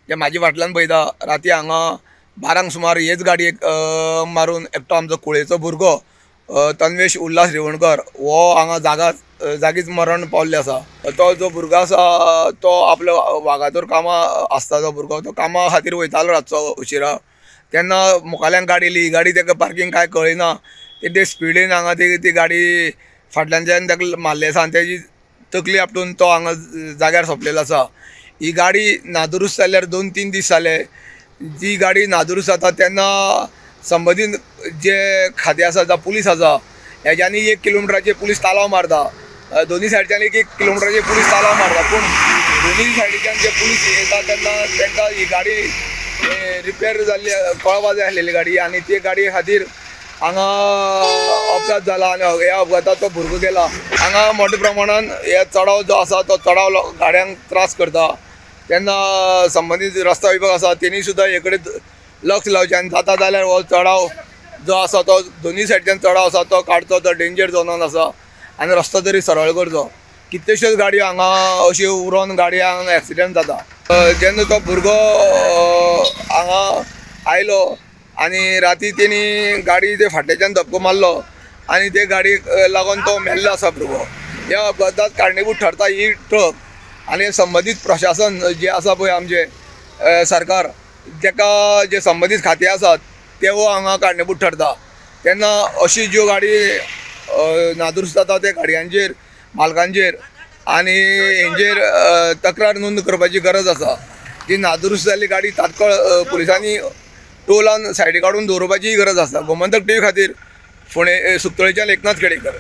जे म्हाजे फाटल्यान पळयता राती हांगा 12 सुमार हेच गाडयेक मारून एकटो आमचो कुळेचो भुरगो तन्वेश उल्हास रिवणकर हो हांगा जागीच मरण पावल्ले आसा। तो जो भुरगो आसा तो आपलो वागातोर कामां आसता तो भुरगो तो कामा खातीर वयतालो रातचो उशिरा, तेन्ना मुखाल्यान गाडी येयली, गाडी ताका पार्किंग कांय कळना, ते स्पिडीन हांगा ती गाडी फाटल्यानच्यान ताका मारली आसा आनी तेजी तकली आपटून तो हांगा जाग्यार सोंपलेलो आसा। ही गाडी नादुरुस्त जाल्यार 2-3 दीस जाले। जी गाडी नादुरुस्त जाता तेन्ना संबंदीत जे खातें आसा जावं पुलीस आसा हेज्यांनी 1 किलोमिटराचेर पुलीस तालाव मारता, दोनी सायडच्यान 1-1 किलोमिटराचेर पुलीस तालाव मारता, पूण दोनी सायडीच्यान जे पुलीस येता तेन्ना तांकां ही गाडी रिपेर जाल्ली कळपा जाय आसलेली गाडी आनी ते गाडये खातीर हांगा अपघात जाला आनी ह्या अपघातात तो भुरगो गेला। हांगा मोठ्या प्रमाणान हे चडाव जो आसा तो चडाव गाडयांक त्रास करता, तेन्ना संबंदीत रस्ता विभाग आसा तेणी सुद्दां हे कडेन लक्ष लावचें आनी जाता जाल्यार हो चडाव जो आसा तो दोनी सायडच्यान चडाव आसा तो काडचो, तो डेंजर झोनान आसा आनी रस्तो तरी सरळ करचो। कितल्योश्योच गाडयो हांगा अश्यो उरोन गाडयांक एक्सिडंट जाता। जेन्ना तो भुरगो हांगा आयलो आनी राती तेणी गाडी ते फाटल्याच्यान धपको मारलो आनी ते गाडयेक लागून तो मेल्लो आसा भुरगो। ह्या अपघातात कारणीभूत ठरता ही ट्रक आनी संबंदीत प्रशासन जे आसा पळय आमचें सरकार ताका जे संबंदीत खातें आसात तेवो हांगा कारणीभूत ठरता। तेन्ना अशी ज्यो गाडी नादुरुस्त जाता त्या गाडयांचेर मालकांचेर आनी हेंचेर तक्रार नोंद करपाची गरज आसा। ती नादुरुस्त जाल्ली गाडी तात्काळ पुलिसांनी टोलान सायडीक काडून दवरपाचीय गरज आसा। गोमंतक टीव्ही खातीर फोंडें सुकतळेच्यान एकनाथ खेडेकर।